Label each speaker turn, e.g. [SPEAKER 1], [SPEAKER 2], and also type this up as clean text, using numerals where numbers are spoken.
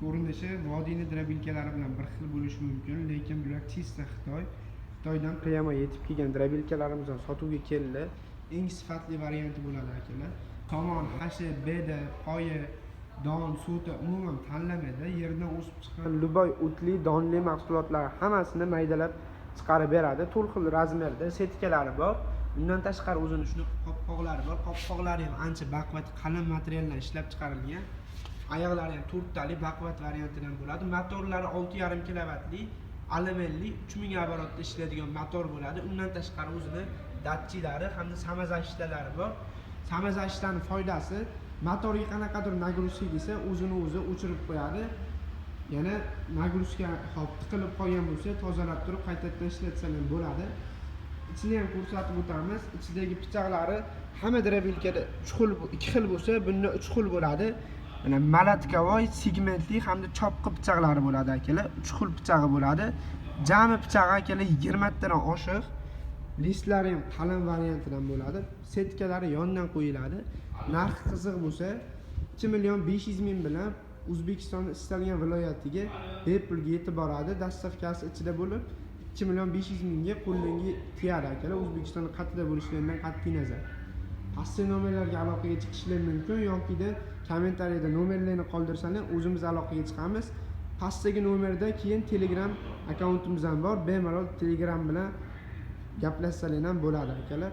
[SPEAKER 1] Ko'rinishi vodiyni дробилка lari bilan bir xil bo'lishi mumkin, lekin bular чисто Xitoy. Xitoydan прямо yetib kelgan дробилка larimiz ham sotuvga keldi. Eng sifatli varianti bo'ladi, akalar. Somon, xashi, beda, poyi, don, so'ta umuman tanlamaydi. Yerdan o'sib chiqqan любой o'tli, donli mahsulotlar hammasini maydalab chiqarib beradi. To'rt xil размер da setkalari bor. Undan tashqari o'zini shunaqa qopqoqlari bor. Qopqoqlari ham ancha baquvvat, qalin materialdan ishlab chiqarilgan. Oyoqlari ham to'rttali, baquvvat variantidan bo'ladi. Motorlari 6,5 kilovatli, aluminli, 3000 оборот da ishlaydigan motor bo'ladi. Undan tashqari o'zini datchiklari hamda самозащита lari bor. Самозащита ni foydasi, motorga qanaqadir нагрузка kelsa, o'zini o'zi o'chirib qo'yadi. Yana нагрузка hop tiqilib qolgan bo'lsa, tozalab turib qaytadan ishlatsa ham bo'ladi. Ichini ham ko'rsatib o'tamiz. Ichidagi pichoqlari hamma дробилка da uch xil, ikki xil bo'lsa, bunda uch xil bo'ladi. Mana, молотковой, segmentli hamda chopqi pichoqlari bo'ladi, akalar. Uch xil pichog'i bo'ladi. Jami pichog'i, akalar, 20 tadan oshiq. Listlari ham qalin variantidan bo'ladi. Setkalari yondan qo'yiladi. Narxi qiziq bo'lsa, 2 million 500 ming bilan O'zbekistonni istalgan viloyatiga bepulga yetib boradi. Доставка si ichida bo'lib, 2 million 500 mingga qo'lingga tegadi, akalar. O'zbekistonni qayerda bo'lishlaridan qat'iy nazar. Pastki nomerlarga aloqaga chiqishlar mumkin yokida kommentariyada nomerlarni qoldirsalar, o'zimiz aloqaga chiqamiz. Pastdagi nomerda keyin Telegram akkauntimiz ham bor. Bemalol Telegram bilan gaplashsalar ham bo'ladi, akalar.